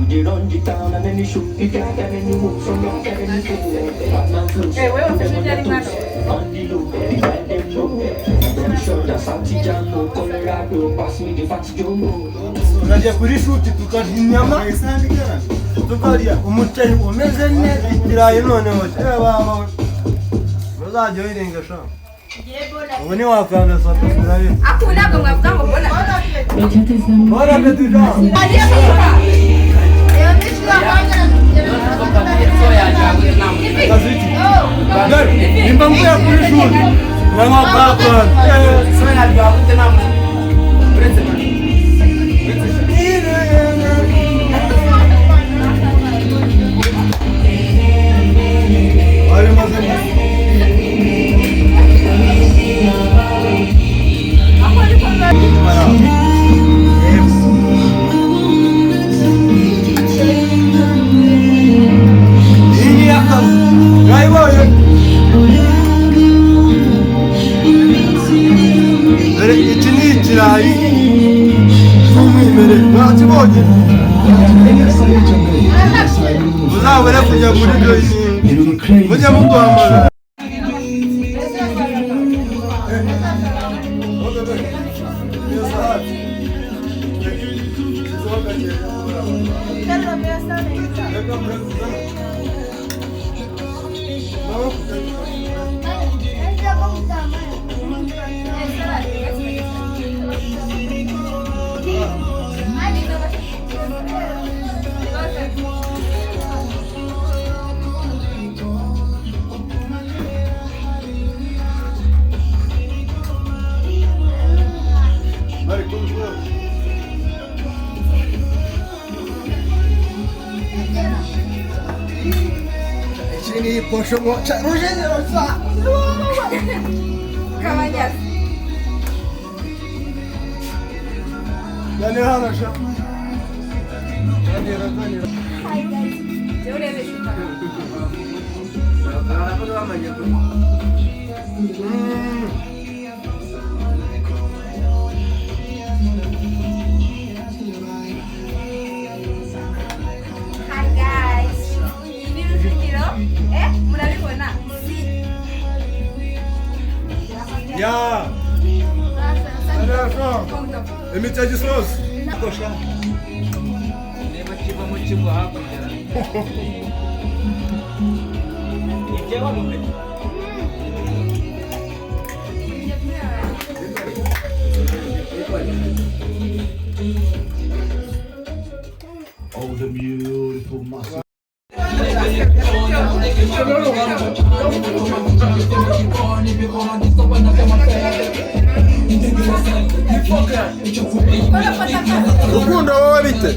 We dey run the town and any shoot the gang and any move from rock and any fool. Batman flows, Eh, wewe put them on usijali their toes. mano. On the low, the guy them low. Very sure that's Santi Django, Colorado, pass me the fat jumbo. Turajya kuri shoot, tukarya inyama, tukarya umuceri umeze neza, ikirayi. Noneho baba muzajya wirenga sha, ubu ntiwakanda subscribe. Aku ntabwo mwavuga ngo mbona. Bon appétit sha. Agiye kwiruka. Kaziki dore nimba mvuye kuri shoot nkanywa popcorn. So yaryoha gute nta muntu uretse? Wari maze Aho ari kumwe. Iyi ni akazi mwayibonye. Dore iki ni ikirayi cy'umwimerere, mwakibonye. Muzabure kujya muri joining, mujye muduhamagara. Bari kumwe. Iki ni posho ngo Rujugiro sa. Kabanyasi. Ganira hano sha. Ganira, ganira. Hi guys. Jya urebesha. Baravuga bamaze kurya. Hi guys. Iyi ni Rujugiro. Eh, murabibona? Si. Ya. Ganira sha. Imiti gisozi. Kosha. Niba kivamo kigwa hakurya ibyo mufite. Oh, the beautiful muscle. Rukundo, wowe bite?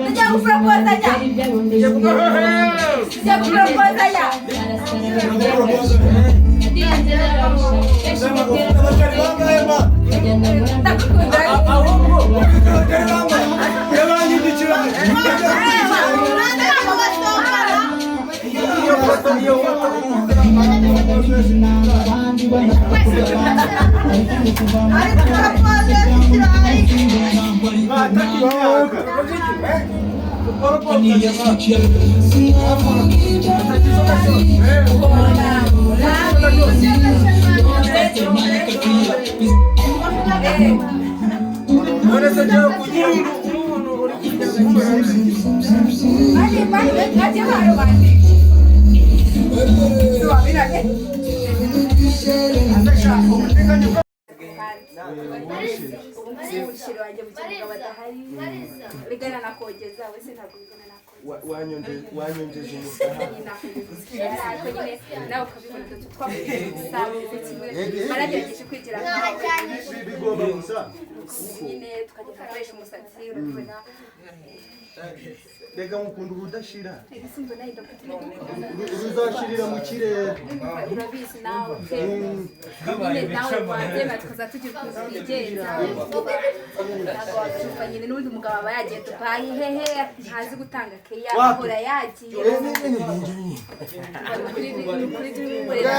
Tujya guproposanya. Tujya guproposanya. Abacari bangahe ma? Ndagukunda. Abacari bangahe? Yabanyindikira. Iyo foto, iyo foto. Mwataka imyaka. None se jya kugira umuntu uri kujya? Mani, mani, ngaje haro mani. Suwabira eh. Ubu ngubu umushyiro wanjye mu kibuga badahari. Rigana nakogeza wese, ntabwo bigana nakogeza. Wanyongeje umushahara. Ariko nyine nawe ukabibona, twavuze kimwe, baragerageje kwigira nkawe. Bigomba gusa. Nyine tukagenda gukoresha umusatsi, urabibona. Reka mukunda ubudashira. Ese mbona yenda Ruzashirira mu kirere. Urabizi nawe nyine, nawe wabyemera tukaza tugira ukuntu twigenza. Ntabwo wabyumva nyine, n'ubundi umugabo aba yagiye Dubayi hehe, ntazi gutanga keya, ahora yagiye. Ni ukuri by'umwimerere.